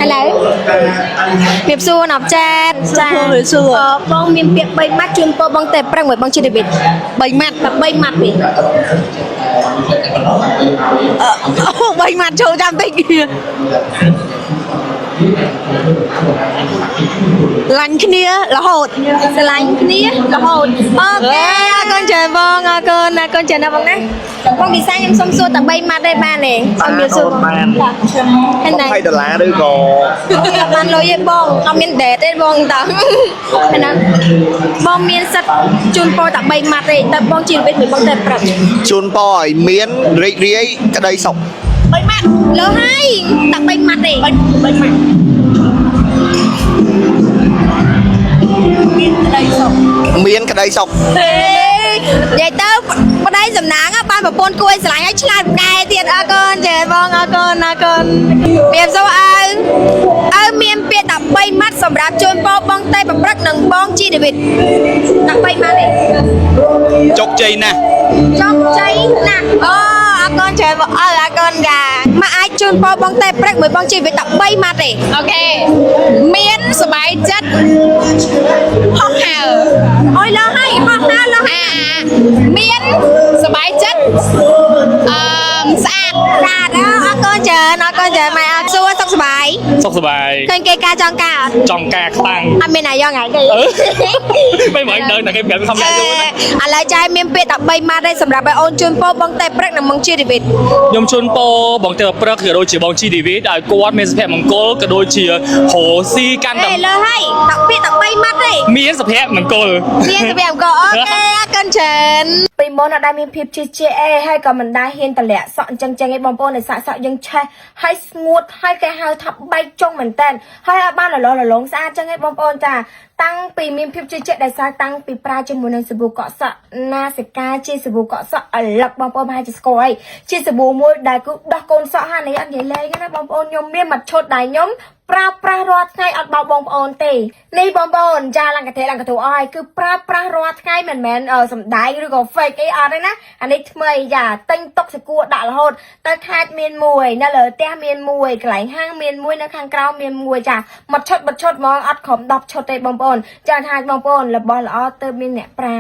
ឥឡូវមៀបសួរណប់ចាតចា សួរ អឺបងមានពាក្យ3ម៉ាត់ជូនពរបងតែប្រឹងមួយបងជីវិត 3ម៉ាត់ តែ3ម៉ាត់ទេ អូ3ម៉ាត់ចូលចាំតិចឡាញ់គ្នារហូត ស្រឡាញ់គ្នារហូត OK អរគុណច្រើនបងអរគុណអរគុណច្រើនណាស់បងណាបងពិសាខ្ញុំសុំសួរតែ3ម៉ាត់ទេបានទេអត់មានសួរ បាន ហ្នឹងហើយ 20ដុល្លារឬក៏ អត់បានលុយទេបងអត់មានដេតទេបងតើហ្នឹងបងមានសិទ្ធជូនពរតែ3ម៉ាត់ទេតែបងជីវិតមួយបងតែប្រឹក ជូនពរឲ្យមានរីករាយក្តីសុខ 3ម៉ាត់ លើហើយតែ3ម៉ាត់ទេ 3ម៉ាត់មានក្តីសុខ មានក្តីសុខ ទេនិយាយទៅប្តីសំណាងបានប្រពន្ធគួរឲ្យស្រឡាញ់ឲ្យឆ្លាតកែទៀតអរគុណចេះបងអរគុណអរគុណមានសួរអើអើមានពាក្យតែ3ម៉ាត់សម្រាប់ជូនពរបងតែប្រព្រឹកនិងបងជីវិតតែ3ម៉ាត់ទេ ជោគជ័យណាស់ ចង់ចៃណាស់អូអរគុណច្រើនបងអើអរគុណចាមកអាចជូនពរបងតែព្រឹកមួយបងជីវិតតែ3ម៉ាត់ទេ OK មានសบายចិត្តហោះហើរ អូយលើហើយហោះហើរលើហើយ អាមានសบายចិត្តអឺស្អាត ស្អាតអរគុណច្រើនអរគុណច្រើនម៉ែអរសួរសុខសប្បាយ សុខសប្បាយ ឃើញគេការចង់ការអត់ ចង់ការខ្លាំង អត់មានអាយ៉ងថ្ងៃទេ អឺមិនមកដឹងតែគេប្រាប់ខំយ៉ាងយូរណា ឥឡូវចាយមានពាក្យតែ3ម៉ាត់ទេសម្រាប់ឲ្យអូនជូនពរបងតែព្រឹកនិងបងជីវិត ខ្ញុំជូនពរបងទេព្រឹកក៏ដូចជាបងជីឌីវីតឲ្យគាត់មានសុភមង្គលក៏ដូចជារស់ស៊ីកាន់តែ អេលើហើយតែពាក្យតែ3ម៉ាត់ទេ មានសុភមង្គល មានសុភមង្គល OK អរគុណច្រើនពីមុនអត់ដែលមានភាពជឿជាក់អេហើយក៏មិនដែលហ៊ានតម្លាក់សក់អញ្ចឹងចឹងឯងបងប្អូនដែលសាក់សក់យើងឆេះហើយស្ងួតហើយគេហៅថាបែកចុងមែនតើហើយអត់បានលលលងស្អាតចឹងឯងបងប្អូនចាតាំងពីមានភាពជឿជាក់ដែលសារតាំងពីប្រើជាមួយនឹងសាប៊ូកក់សក់ណាសិកាជាសាប៊ូកក់សក់អលឹកបងប្អូនប្រហែលជាស្គាល់ហើយជាសាប៊ូមួយដែលគឺដោះកូនសក់ហានេះអត់និយាយលេងទេណាបងប្អូនខ្ញុំមានមួយឈុតដែលខ្ញុំប្រើប្រាស់រាល់ថ្ងៃអត់បោកបងប្អូនទេនេះបងប្អូនចាឡើងកធេឡើងកធូអស់ហើយគឺប្រើប្រាស់រាល់ថ្ងៃមិនមែនសំដែងឬក៏ fake អីអត់ទេណាអានេះថ្មីចាទិញទុកសកួរដាក់រហូតទៅខេត្តមានមួយនៅលើផ្ទះមានមួយកន្លែងហាងមានមួយនៅខាងក្រៅមានមួយចាមួយឈុតមួយឈុតហ្មងអត់ក្រោម10ឈុតទេបងប្អូនចាថាបងប្អូនរបស់ល្អទៅមានអ្នកប្រើ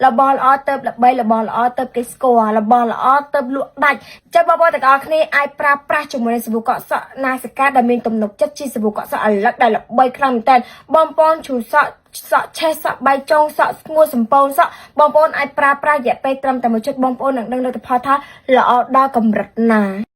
របស់ល្អទៅល្បីរបស់ល្អទៅគេស្គាល់របស់ល្អទៅលក់ដាច់ចឹងបងប្អូនទាំងអស់គ្នាអាចប្រើប្រាស់ជាមួយនឹងសាប៊ូកក់សក់ណាសិកាដែលមានទំនុកចិត្តជាសាប៊ូកក់សក់អលឹកដែលល្បីខ្លាំងមែនតើបងប្អូនឈូសក់សក់ឆេះសក់បែកចុងសក់ស្ងួតសំពងសក់បងប្អូនអាចប្រើប្រាស់រយៈពេលត្រឹមតែមួយជុតបងប្អូននឹងដឹងលទ្ធផលថាល្អដល់កម្រិតណា។